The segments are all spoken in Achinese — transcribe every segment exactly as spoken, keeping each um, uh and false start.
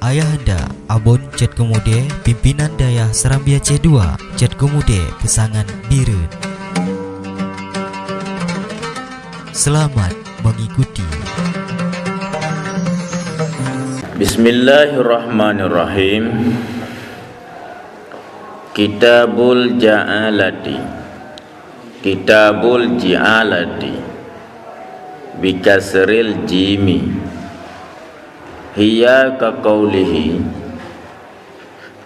Ayahanda Abon Cot Keumude, Pimpinan Dayah Serambi Aceh dua, Cot Keumude, Peusangan Bireuen. Selamat mengikuti. Bismillahirrahmanirrahim. Kitabul Ja'alati. Kitabul Ji'alati bikasril jimi. Hiya kaqaulihi,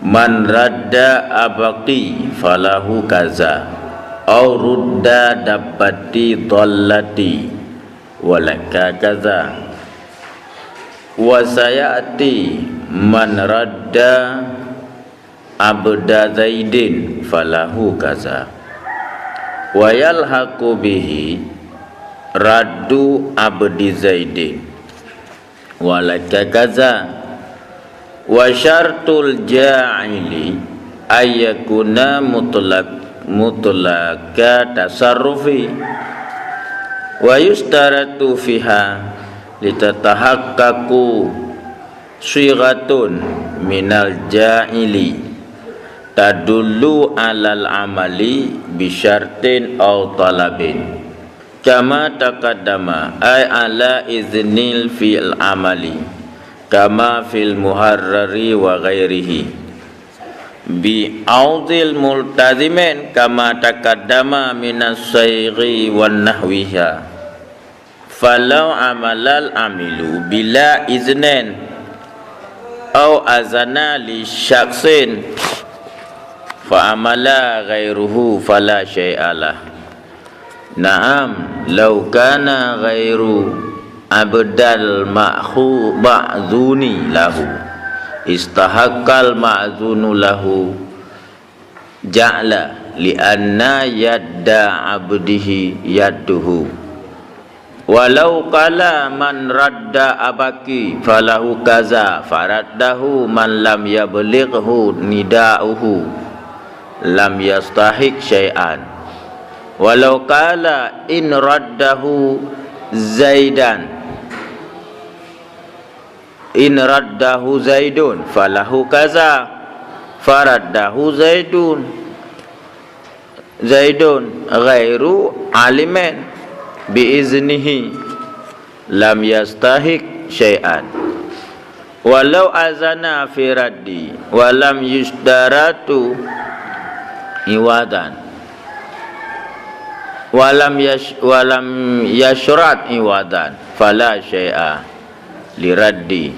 "Man radda abaqi falahu kaza, au rudda dabbati dhallati, walaka kaza." Wa sayati man radda abda Zaidin falahu kaza. Wa yalhaqu bihi raddu abdi Zaidin walaka kaza. Wa syartul ja'ili ayyakuna mutlaq, mutlaqa tasarrufi. Wa yustaratu fiha litatahaqqaqu shighatun minal ja'ili tadullu alal amali bisyartin aw talabin, kama taqaddama, ay ala iznil fi'l amali, kama fil muharrari wa ghairihi, bi audil multazimin, kama taqaddama minas saighi wan nahwiha. Falau amalal amilu bila iznin, au azana li syaksin, fa amala ghairuhu fala syai'a lah. Na'am, lau kana ghairu abdal ma'hu-, ma'zuni lahu, istahaqqal ma'zunu lahu ja'la, li'anna yadda abdihi yadduhu. Walau qala, "Man radda abaki falahu kaza," faraddahu man lam yablighhu nida'uhu, lam yastahiq syai'an. Walau qala, "In raddahu Zaidan," "In raddahu Zaidun falahu kaza," faraddahu Zaidun, Zaidun ghairu alimin bi iznihi, lam yastahiq syai'an. Walau azana fi raddi wa lam yusytaratu iwadan, wa lam yash-, wa lam yashrat iwadan, fala syai'a li raddi.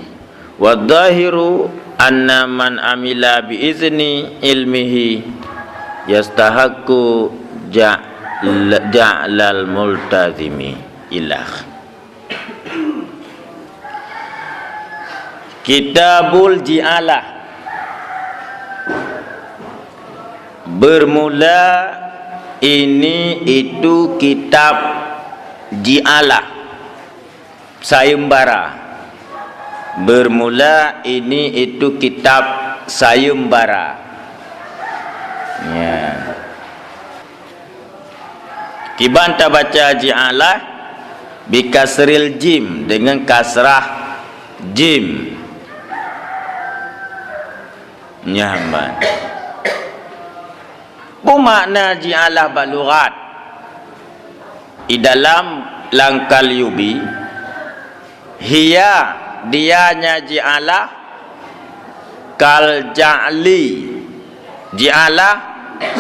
Wadh-dhahiru anna man amila bi izni ilmihi yastahaqqu ja'l-, ja'lal multazimi. Ilah. Kitabul Ji'alah. Bermula ini itu kitab Ji'alah. Sayembara. Bermula ini itu kitab sayembara. Ya. Kiban tabaca ji'alah bikasril jim, dengan kasrah jim. Nyan ban. Peue makna ji'alah bak lughat? Di dalam Langkalyubi, hiya, dianya ji'alah, kal ja'li. Ji'alah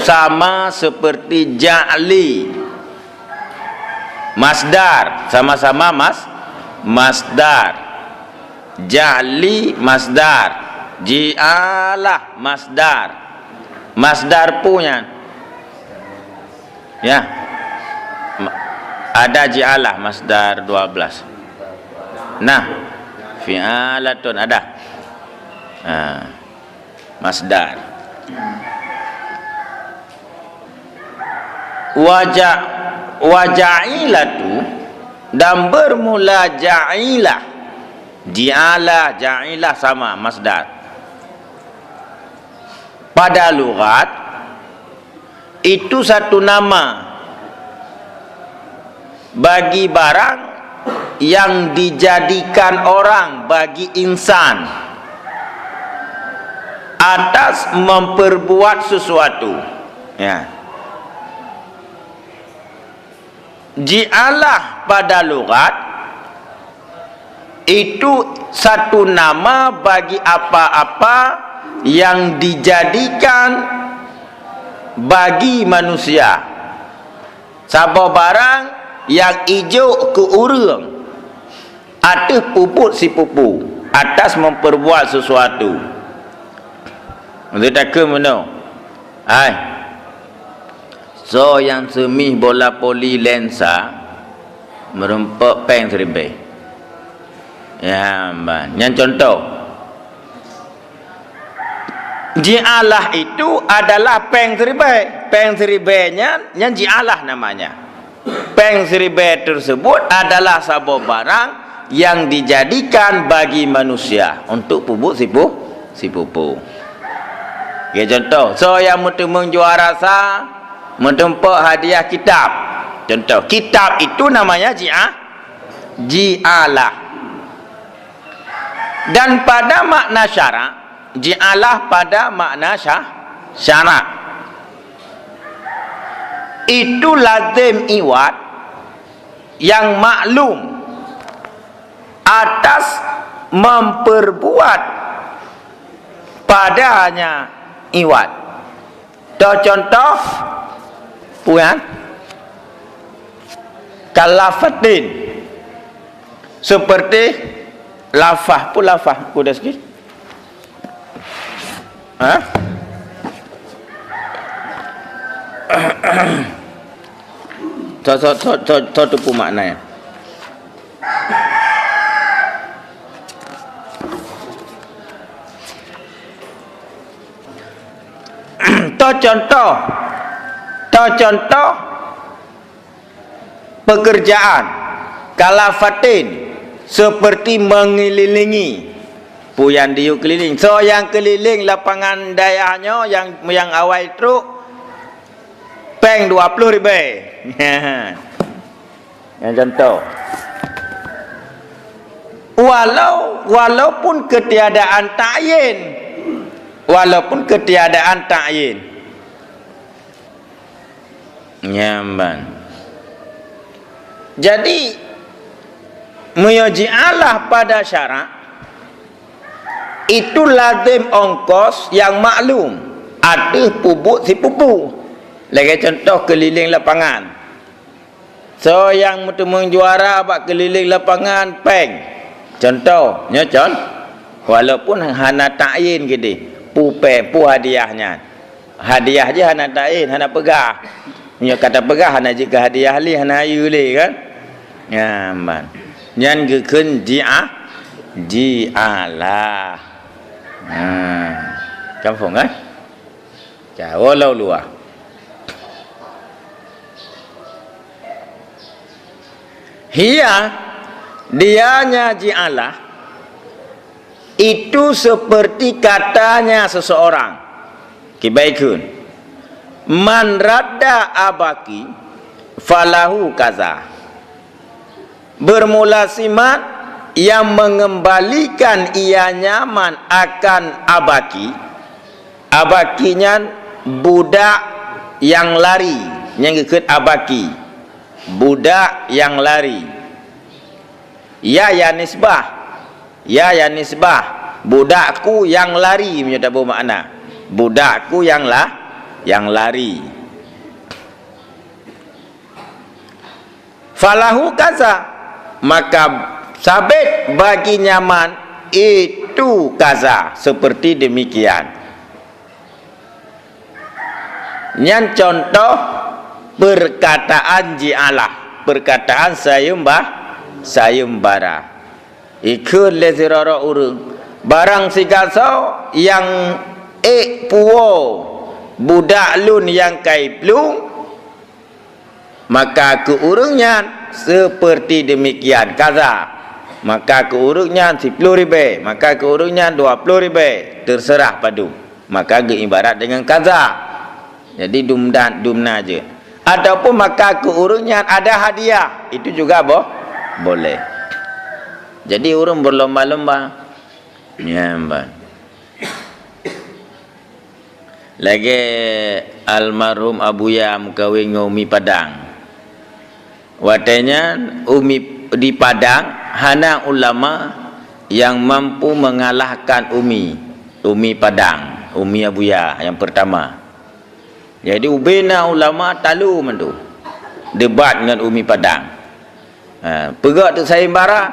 sama seperti ja'li. Masdar, sama-sama mas-, masdar. Ja'li masdar. Ji'alah masdar. Masdar peue nyan? Ya. Ma-, ada ji'alah masdar dua belas. Nah, fi'alatun ada. Nah, masdar. Wa ja-, wa ja'ilatu, dan bermula ja'ilah. Ji'alah, ja'ilah sama masdar. Pada lughat, itu satu nama bagi barang yang dijadikan orang, bagi insan. atas memperbuat sesuatu. Ya. Ji'alah pada lughat itu satu nama bagi apa-apa yang dijadikan bagi manusia. Saboh barang nyang ijok keu ureuëng ateueh peubuet sipupu, atas memperbuat sesuatu. Untuk takheun meunoe. Hai. Soe nyang seumih bola voli lensa, meurumpok péng siribèe. Ya, ban. Nyan contoh. Ji'alah itu adalah péng siribèe. Péng siribèe nyan, nyan ji'alah namanya. Péng siribèe tersebut adalah saboh barang yang dijadikan bagi manusia untuk peubuet sipu-, sipupu. Ya, contoh, soe nyang meuteumeung juara sa, meutumpok hadiah kitab. Contoh, kitab itu namanya ji'ah, ji'alah. Dan pada makna syarak, ji'alah pada makna sya-, syarak. Itu lazim iwat yang maklum atas memperbuat padanya iwat. Teucontoh, puan, kalafatin, seperti lafah, pu lafah, udah sikit. Ha? Tho, tho, tho, tho, tho teupeu makna nyan. Tho contoh, tho contoh pekerjaan, kalafatin, seperti mengelilingi. Pu nyang diyue keliling. Soe nyang keliling lapangan dayah nyoe nyang, nyang awai trok, péng dua ploh ribèe. Nyang contoh. Walau, walaupun ketiadaan ta'yin. Walaupun ketiadaan ta'yin. Nyan ban. Jadi, meunyoe ji'alah pada syarak, itu lazim ongkos nyang maklum ateueh peubuet sipupu. Lagèe contoh keliling lapangan. Soe nyang meuteumeung juara bak keliling lapangan, péng. Contoh, nyoe con-, walaupun hana ta'yin keudeh, pu péng, pu hadiah nyan. Hadiah jih hana ta'yin, hana peugah. Nyoe ka tapeugah hana jeuet keu hadiah lé, hana hayeue lé kan? Nyan ban. Nyan geukheun ji'ah, ji'alah. Ha. Kampung kan? Jawoe lom luwa. Hiya, dianya ji'alah, itu seperti katanya seseorang. Kiban kheun, "Man radda abaki falahu kaza." Bermula simat yang mengembalikan ia nyaman akan abaki. Abaki nyan budak nyang lari, nyang geukheun abaki. Budak nyang lari. Ya, ya nisbah. Ya, ya nisbah. Budakku nyang lari, meunyoe taboh makna. Budakku nyang la-, nyang lari. Falahu kaza, maka sabit bagi nyaman itu kaza, seperti demikian. Nyan contoh perkataan ji'alah, perkataan sayeumbah-, sayeumbara. Ikheun lé sidroe ureuëng, barang sigasoe nyang ék puwoe budak lôn nyang ka iplueng, maka keu ureuëng nyan seperti demikian, kaza. Maka keu ureuëng nyan siploh ribèe, maka keu ureuëng nyan dua ploh ribèe, terserah padum. Maka geuibarat dengan kaza. Jadi dum dan, dum na jeuet. Ataupun maka keu ureuëng nyan ada hadiah, itu juga boh, boleh. Jadi ureuëng berlomba-lomba. Nyan ban. Lagée almarhum Abuya meukawen ngon Umi Padang. Watée nyan Umi di Padang hana ulama nyang mampu mengalahkan Umi, Umi Padang, Umi Abuya nyang pertama. Jadi ubena ulama talu mandum debat ngon Umi Padang. Ha, peugah tu sayembara,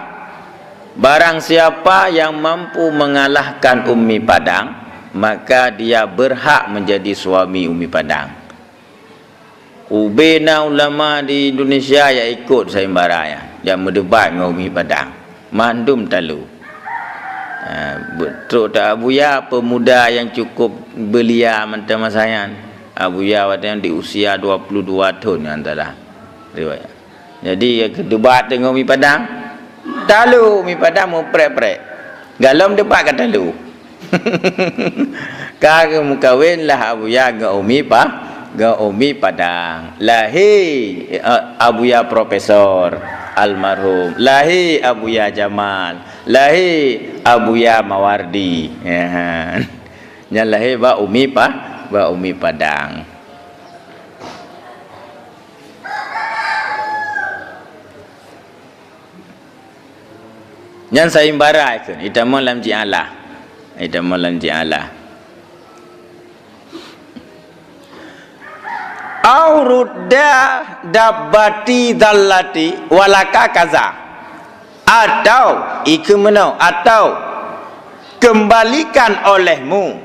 barang siapa yang mampu mengalahkan Umi Padang, maka dia berhak menjadi suami Umi Padang. Ubena ulama di Indonesia nyang ikot sayembara nyan, nyang meudebat ngon Umi Padang. Mandum talu. Ha, beutôi tak Abuya pemuda yang cukup belia mantong masa nyan. Abuya watée nyan di usia dua puluh dua thon nyang salah riwayat. Jadi, keu debat teungoh Umi Padang, talu Umi Padang meuprek-prek. Galom debat ka talu. Ka meukawen lah Abuya ngon Umi Pa-, ngon Umi Padang. Lahé, eh, Abuya Profesor almarhum. Lahé Abuya Jamal. Lahé Abuya Mawardi. Ya. Nyan lahé bak Umi Pa-, bak Umi Padang. Nyan sayembara ikheun, itamong lam jialah. Itamong lam jialah. Au rudda dabbati dallati walaka kaza. Atau, ikheun meunoe, atau kembalikan olehmu.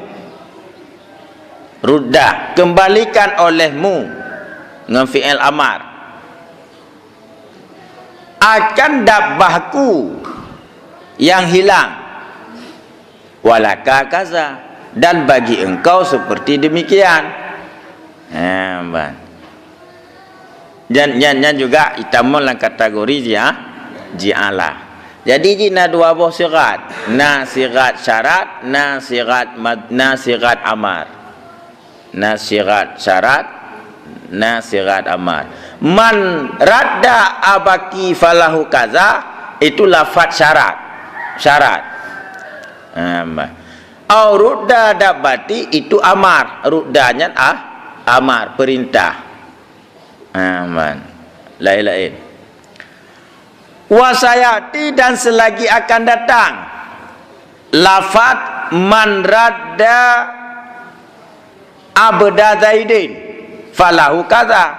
Rudda, kembalikan olehmu ngon fi'il amar. Akan dabbahku yang hilang. Walaka kaza, dan bagi engkau seperti demikian. Ha, ban. Nyan, nyan, nyan juga itamong lam kategori jia-, jialah. Jadi, jih na dua boh sigat. Na sigat syarat, na sigat mad-, na sigat amar. Na sigat syarat, na sigat amar. "Man radda abaki falahu kaza," itu lafaz syarat. Syarat. Ha, ba-, "Au rudda dabbati," itu amar. Rudda nyan ah, amar, perintah. Ha, ban. Laén-laén. "Wa sayati," dan selagi akan datang. Lafaz "man radda abda Zaidin falahu kaza."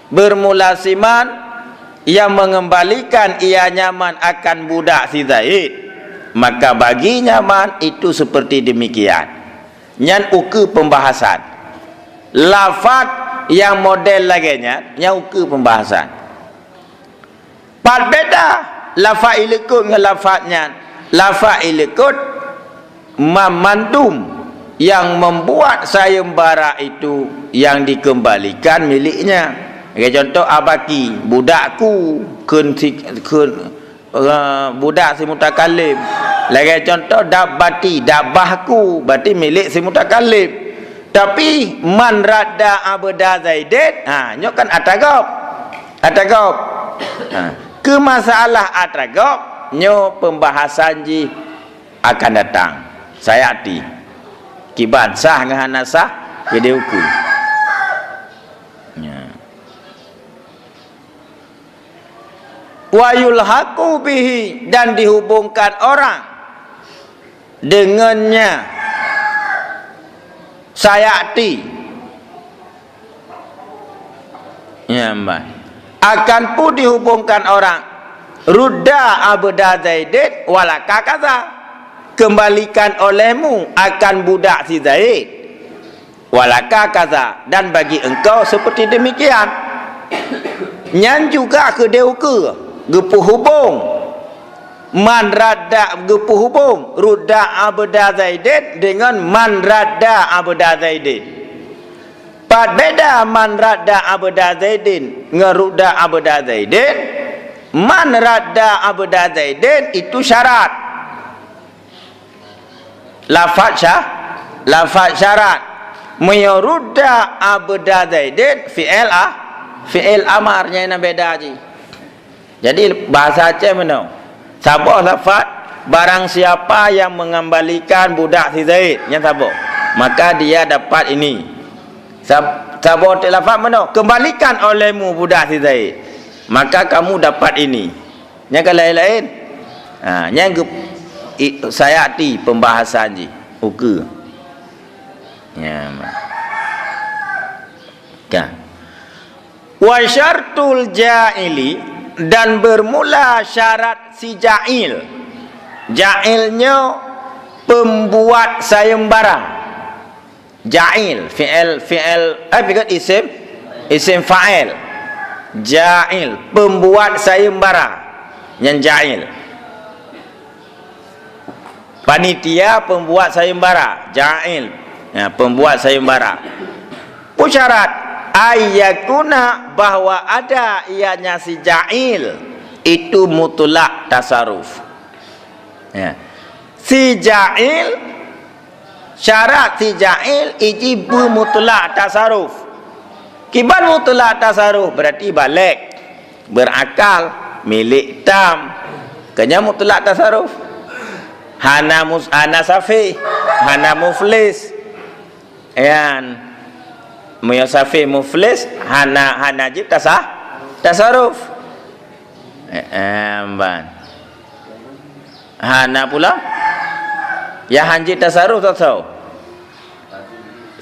Bermula si man yang mengembalikan ia nyaman akan budak si Zaid, maka bagi nyaman itu seperti demikian. Nyan ukeue pembahasan. Lafaz nyang model lagée nyan, nyan ukeue pembahasan. Pat beda lafaz ileukot ngon lafaz nyan. Lafaz ileukot, ma-, mandum yang membuat sayembara itu yang dikembalikan miliknya. Lagée contoh abaki, budakku, kheun si-, kheun, eh, budak si mutakallim. Lagée contoh dabbati, dabbahku, berarti milik si mutakallim. Tapi man radda abda Zaidin, ha, nyoe kan atra gob. Atra gob. Ha, keu masalah atra gob, nyoe pembahasan jih akan datang. Sayati. Kiban sah ngon hana sah, keudeh ukeue. Ya. "Wa yulhaqu bihi," dan dihubungkan orang dengannya. Sayati. Ya, mbah. Akan pun dihubungkan orang. "Rudda abda Zaidin walaka kaza." Kembalikan olehmu akan budak si Zaid. "Walaka kaza," dan bagi engkau seperti demikian. Nyan juga keudeh ukeue geupeuhubong. Man radda geupeuhubong, rudda abda Zaidin dengan man radda abda Zaidin. Pat beda man radda abda Zaidin ngon rudda abda Zaidin? Man radda abda Zaidin itu syarat. Lafaz sya-, lafaz syarat. Meunyoe rudda abda Zaidin, fi'il ah, fi'il amar, nyan na beda jih. Jadi, bahasa Aceh meunoe. Saboh lafaz, "Barang siapa yang mengembalikan budak si Zaid," nyan saboh. maka dia dapat ini. Sab-, saboh teuk lafaz meunoe, "Kembalikan olehmu budak si Zaid, maka kamu dapat ini." Nyang ka laén-laén. Ha, nyang geu-, i-, sayati pembahasan jih. Ukeue. Ya, ma-, kan. Wa syartul ja'ili, dan bermula syarat si ja'il. Ja'il nyoe pembuat sayembara. Ja'il, fi'il, fi'il, eh, fi'il isim, isim fa'il. Ja'il, pembuat sayembara. Nyan ja'il. Panitia pembuat sayembara, ja'il. Ya, pembuat sayembara. Peue syarat, ayyakuna, bahwa ada ianya si ja'il itu mutlak tasaruf. Ya. Si ja'il, syarat si ja'il iji beuh mutlak tasaruf. Kiban mutlak tasaruf, berarti balek, berakal, milék tam. Keunyan mutlak tasaruf. Hana mus-, hana safih, hana muflis. Yan, meunyoe safih muflis, hana, hana jeuet tasa-, tasaruf. Eh, eh, ban. Hana pula. Ya, han jeuet tasaruf, tau-tau.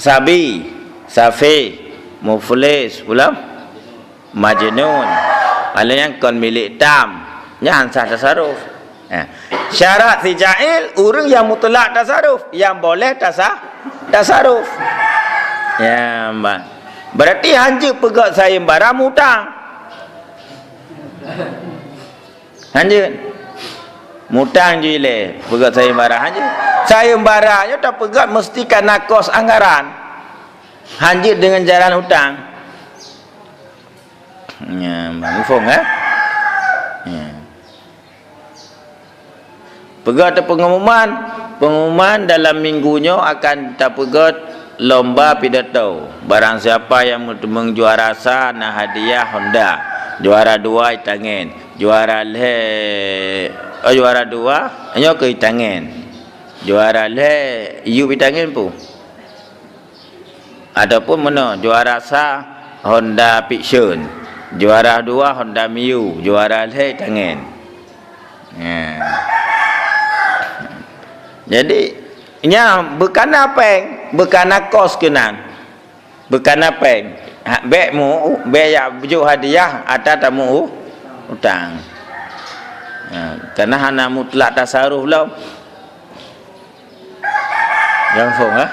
Sabi, safih, muflis, pula. Majnun. Alèh nyan kon milék tam. Nyan han sah tasaruf. Ya. Syarat si ja'il, ureueng nyang mutlak tasaruf, nyang boleh tasa-, tasaruf. Ya, ba-, berarti han jeuet peugöt sayembara mutang. Han jeuet. Mutang jih lé, peugöt sayembara han jeuet. Sayembara nyoe tapeugöt meusti kana kos anggaran. Han jeuet deungon jalan utang. Nya, muphom, eh? Nya. Peugöt pengumuman, pengumuman dalam minggu nyoe akan tapeugöt lomba pidato. Barang siapa yang meuteumèe juara sa na hadiah Honda. Juara dua itangen. Juara lhèe, oh, juara dua, nyoe keu itangen. Juara lhèe, yub itangen pu. Ataupun meunoe, juara sa Honda Vixion, juara dua Honda Mio, juara lhèe itangen. Ya. Jadi, nyan beukana péng, beukana kos keunan. Beukana péng. Ha, bèk meu-, bèk jak jok hadiah ata tameu-, utang. Ya, karena hana mutlak tasaruf lom. Nyang phôn, ha?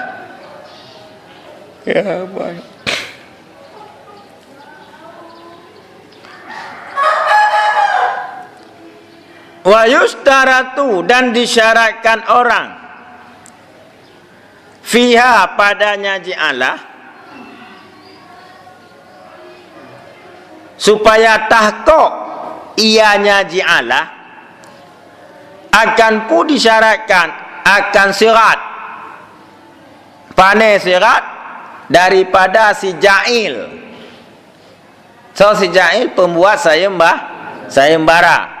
Ya, baik. Wa yusytaratu, dan disyaratkan orang, fiha, padanya ji'alah, supaya tahkok ianya ji'alah, akan peue disyaratkan, akan sirat. Pané sirat? Daripada si ja'il. Soe si ja'il? Pembuat sayemba-, sayembara.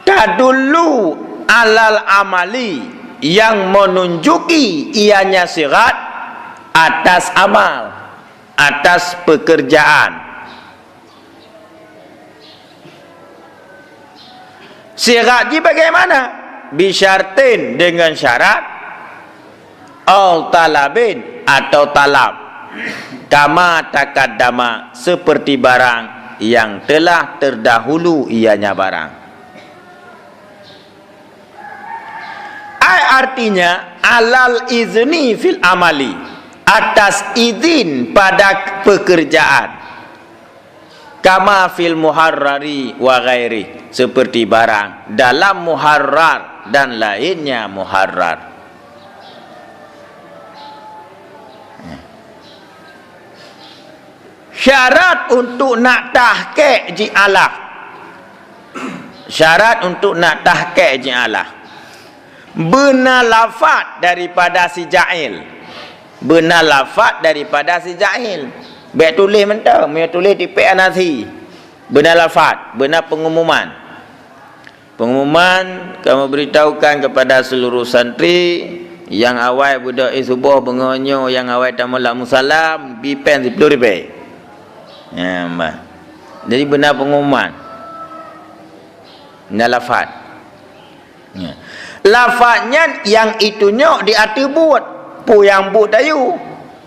Tadullu alal amali, yang menunjuki ianya sirat atas amal, atas pekerjaan. Sirat jih bagaimana? Bisyartin, dengan syarat, au talabin, atau talab, kama taqaddama, seperti barang yang telah terdahulu ianya barang. Ai artinya, alal izni fil amali, atas izin pada pekerjaan. Kama fil muharrari wa ghairi, seperti barang dalam muharrar dan lainnya muharrar. Syarat untuk nak tahkik ji'alah. Syarat untuk nak tahkik ji'alah. Beuna lafaz daripada si ja'il. Beuna lafaz daripada si ja'il. Bèk tuléh mantong, meunyoe tuléh tipèk hana si. Beuna lafaz, beuna pengumuman. Pengumuman, kamu beritahukan kepada seluruh santri, Nyang awai beudôk éh suboh beungoh nyoe, nyang awai tamong lam musala, bi péng siplôh ribèe. Ya, bah. Jadi beuna pengumuman. Na lafaz. Ya. Lafaz nyan nyang itunyok di ateueh buet. Peue nyang buet tayue?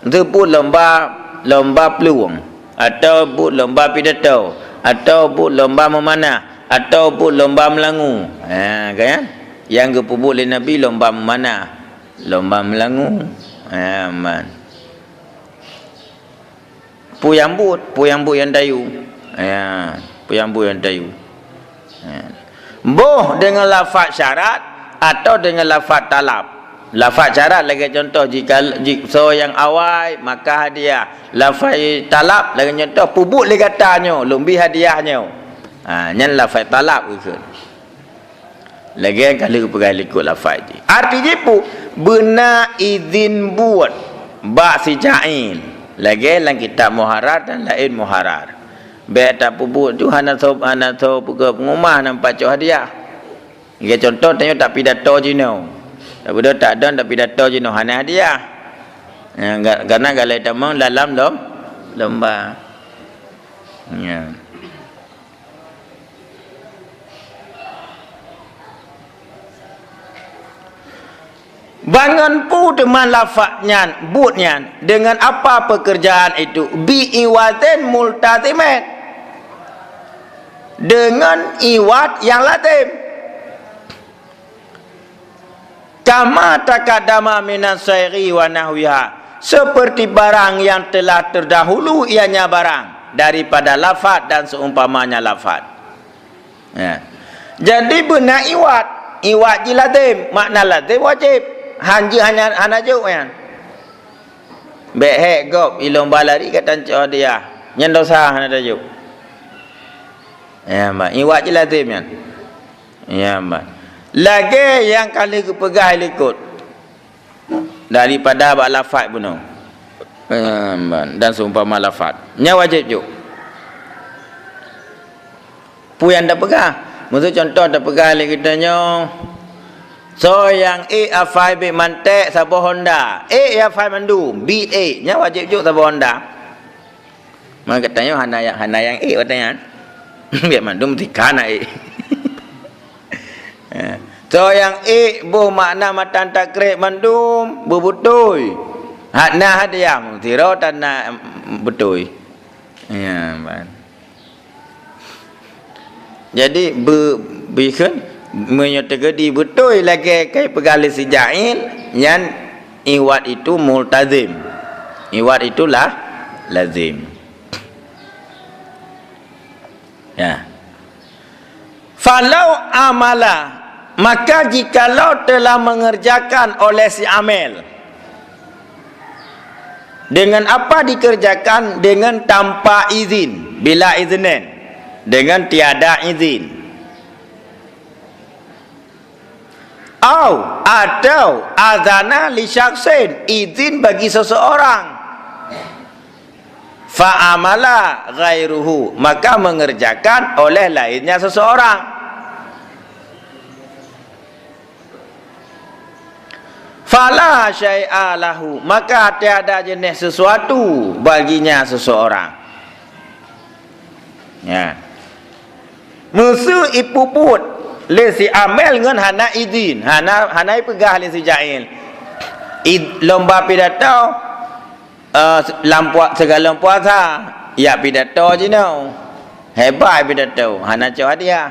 Seupôt lomba, lomba plueng, atau buet lomba pidato, atau buet lomba meumanah, atau buet lomba meulangue. Ha, kan? Nyang geupeubuet lé Nabi lomba meumanah, lomba meulangue. Ha, man. Peue nyang buet, peue nyang buet nyang tayue. Ya, peue nyang buet nyang tayue. Ya. Boh deungon lafaz syarat atau deungon lafaz talab. Lafaz syarat lagèe contoh, jika, ji-, soe nyang awai maka hadiah. Lafaz talab lagèe contoh, peubuet lé gata nyoe, lôn bi hadiah nyoe. Ha, nyan lafaz talab geukheun. Lagèe ka lheueh peugah likot lafaz jih. Arti jih peue? Beuna idhin buet bak si ja'il. Lagèe lam kitab Muharrar dan laén Muharrar. Bèk tapeubuet ju hana soe, hana soe peugah peungumah nampak cok hadiah. Lagèe contoh, tanyoe tapidato jinoe. Tapidato, tak don tapidato jinoe, hana hadiah. Ya, ga-, karena galai tamong dalam lom-, lomba. Ya. Bangon peue teuma lafaz nyan, buet nyan, deungon apa pekerjaan itu, bi iwadhin multazimin, deungon iwad nyang lazim. Kama taqaddama minas sairi wa nahwiha, seperti barang yang telah terdahulu ianya barang daripada lafaz dan seumpamanya lafaz. Ya. Jadi beuna iwad, iwad jih lazim, makna lazim wajib. Han jeuet hana, hana jok nyan. Bèk hék gob i lomba lari ka tancok hadiah. Nyan dosa hana tajok. Ya, man. Iwad jih lazim nyan. Ya, man. Lagèe nyang ka lheueh geupeugah likot. Daripada bak lafaz bunoe. Ya, man. Dan seumpama lafaz. Nyan wajéb jok. Peue nyang tapeugah? Miseu contoh tapeugah lé geutanyoe, soe nyang ék hafai bit mantek saboh honda, ék hafai mandum, bit ék, nyan wajéb jok saboh honda. Maka geutanyoe hana nyang, hana nyang ék watèe nyan. Bit mandum tika na ék. Soe nyang ék boh makna matan takrek mandum beubeutôi, hana hadiah, sidroe tan na beutôi. Ya, man. Jadi, be-, bikheun, meunyoe teukeudi beutôi lagèe ka ipeugah lé si jahil, nyan iwad itu multazim. Iwad itu lah lazim. Ya. Falau amala, maka jikalau telah mengerjakan oleh si amil, dengan apa dikerjakan? Dengan tanpa izin, bila iznin, dengan tiada izin. Au, atau azana li syakhsin, izin bagi seseorang. Fa amala ghairuhu, maka mengerjakan oleh lainnya seseorang. Fala syai'a lahu, maka tiada jeunèh sesuatu baginya seseorang. Ya. Miseu ipeubuet lé si amil ngon hana izin, hana, hana ipeugah lé si jahil. Id-, lomba pidato, eh, lam pua-, sigohlom puasa, ya pidato jinoe. Hebat pidato, hana cok hadiah.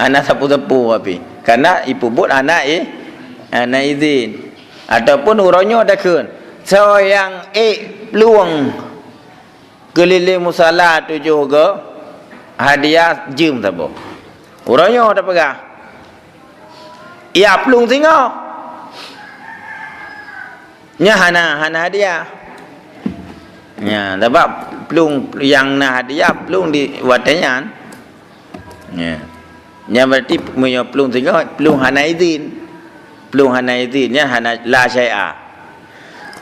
Hana sapeue-sapeue pih. Karena ipeubuet hana i-, hana izin. Ataupun uroe nyoe takheun, soe nyang ék plueng keulileng musala tujoh goe, hadiah jeuem saboh. Uroe nyoe tapeugah, ya plueng singoh. Nyan hana, hana hadiah. Nyan, sabab plueng nyang na hadiah, plueng di watèe nyan. Ya. Nyan berarti meunyoe plueng singoh, plueng hana izin. Plueng hana izin, nyan hana, la syai'a.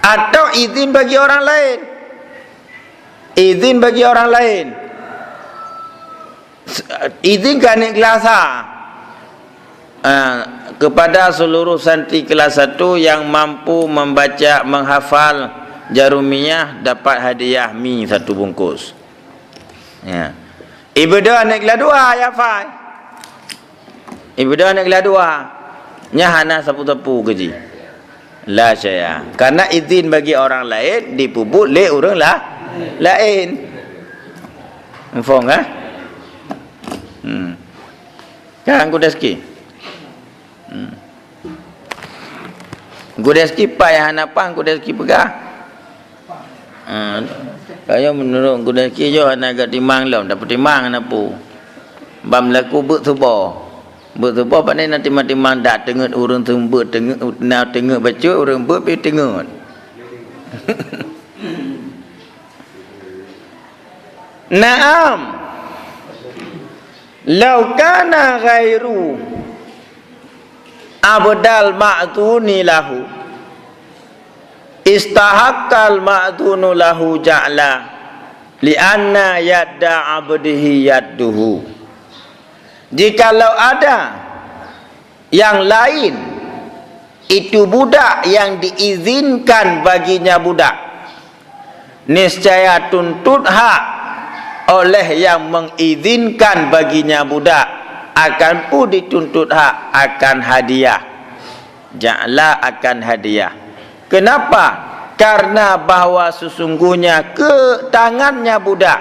Atau izin bagi orang lain. Izin bagi orang lain. Izin keu aneuk kelas sa. Ah, kepada seluruh santri kelas satu yang mampu membaca, menghafal Jarumiyah, dapat hadiah mi satu bungkus. Ya. Ibadah aneuk kelas dua, ya, Fai. Ibadah aneuk kelas dua. Nyan hana sapu-sapu keu jih. La syai'a. Karena izin bagi orang lain dipubuet lé ureueng la-, lain. Muphom, kan? Hmm. Kan, Guru Dasuki? Hmm. Guru Dasuki pai hana pang, Guru Dasuki peugah. Ha, kaya menurut Guru Dasuki, yo hana geutimang lom, tapeutimang hana peue. Ban meulaku beuet suboh. Beuet suboh pane na timang-timang dak teungeut ureueng seumeubeuet teungeut, na teungeut bacut ureueng beuet pih teungeut. Naam. Lau kana ghairu abdal ma'dzuni lahu, istahaqqal ma'dzunu lahu ja'la, li'anna yadda abdihi yadduhu. Jikalau ada yang lain, itu budak yang diizinkan baginya budak, niscaya tuntut hak oleh yang mengizinkan baginya budak, akan pun dituntut hak akan hadiah. Ja'la akan hadiah. Kenapa? Karena bahwa sesungguhnya ke tangannya budak.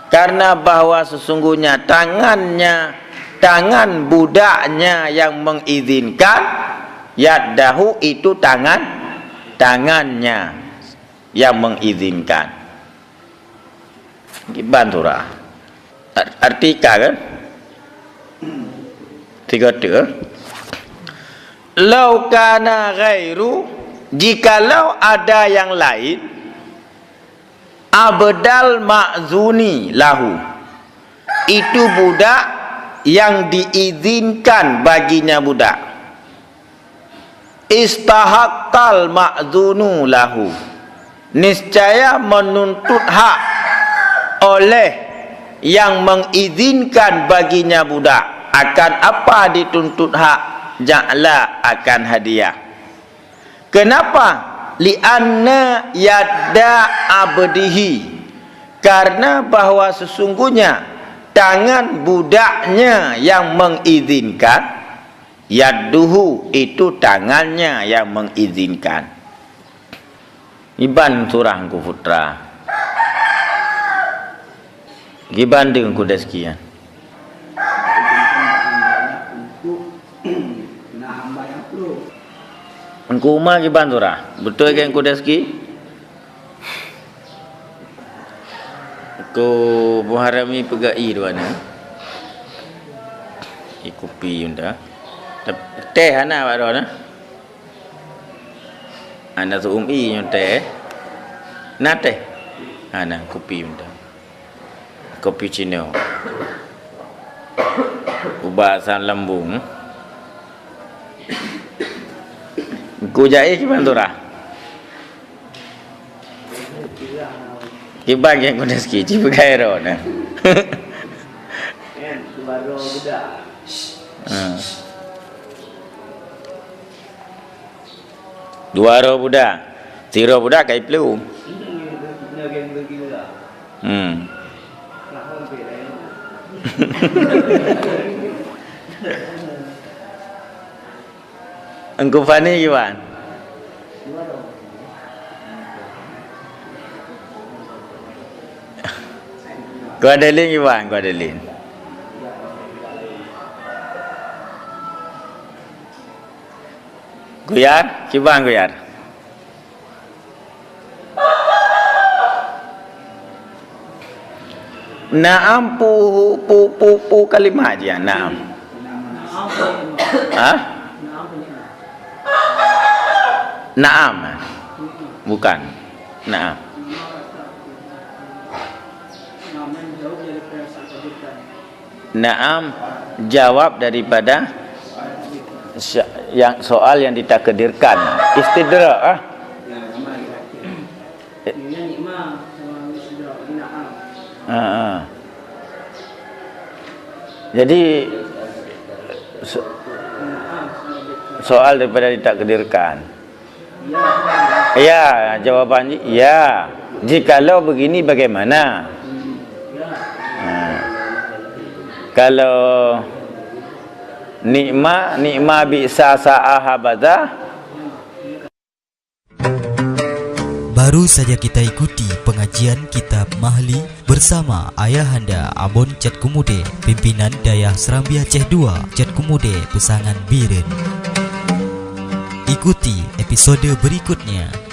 Karena bahwa sesungguhnya tangannya, tangan budaknya yang mengizinkan, yaddahu itu tangan, tangannya yang mengizinkan. Kiban surah. Ar-, arti ka kan? Tiga tu. Lau kana ghairu, jikalau ada yang lain, abdal ma'dzuni lahu, itu budak yang diizinkan baginya budak. Istahaqqal ma'dzunu lahu, niscaya menuntut hak oleh yang mengizinkan baginya budak. Akan apa dituntut hak? Ja'la akan hadiah. Kenapa? Li'anna yadda abdihi, karena bahwa sesungguhnya tangan budaknya yang mengizinkan, yadduhu itu tangannya yang mengizinkan. Iban surah Teungku Putra. Kiban deungon Guru Dasuki nyan. Teungku Umar kiban surah. Beutôi kan Guru Dasuki? Teungku Muharrami peugah i dua na. I kupi yunda. Teh hana bak droe na. Hana seuum i nyoe teh. Na teh? Hana, kupi mantong. Cappuccino. Ubat asam lambung. Ku jai kiban surah. Kiban nyang guna sikit, ci peugah ero na. Ha. Dua roh budak. Sidroe budak ka iplu. Hmm. Teungku Fani kiban? Ku Adelin kiban, Ku Adelin? Guyar, kiban Guyar? Naam pu, pu, pu, pu kalimat je, naam. Ha? Naam. Bukan. Naam. Naam, jawab daripada sya-, yang, soal yang ditakdirkan. Istidrak, ah. Ha, ha. Jadi, se-, Soal daripada ditakdirkan. Ya, jawaban ji-, ya. Jikalau begini bagaimana? Ha. Kalau nikma, nikma bi'sa sa'a habadha. Baru saja kita ikuti pengajian kitab Mahli bersama Ayahanda Abon Cot Keumude, pimpinan Dayah Seurambia Aceh dua, Cot Keumude, Peusangan Bireuen. Ikuti episode berikutnya.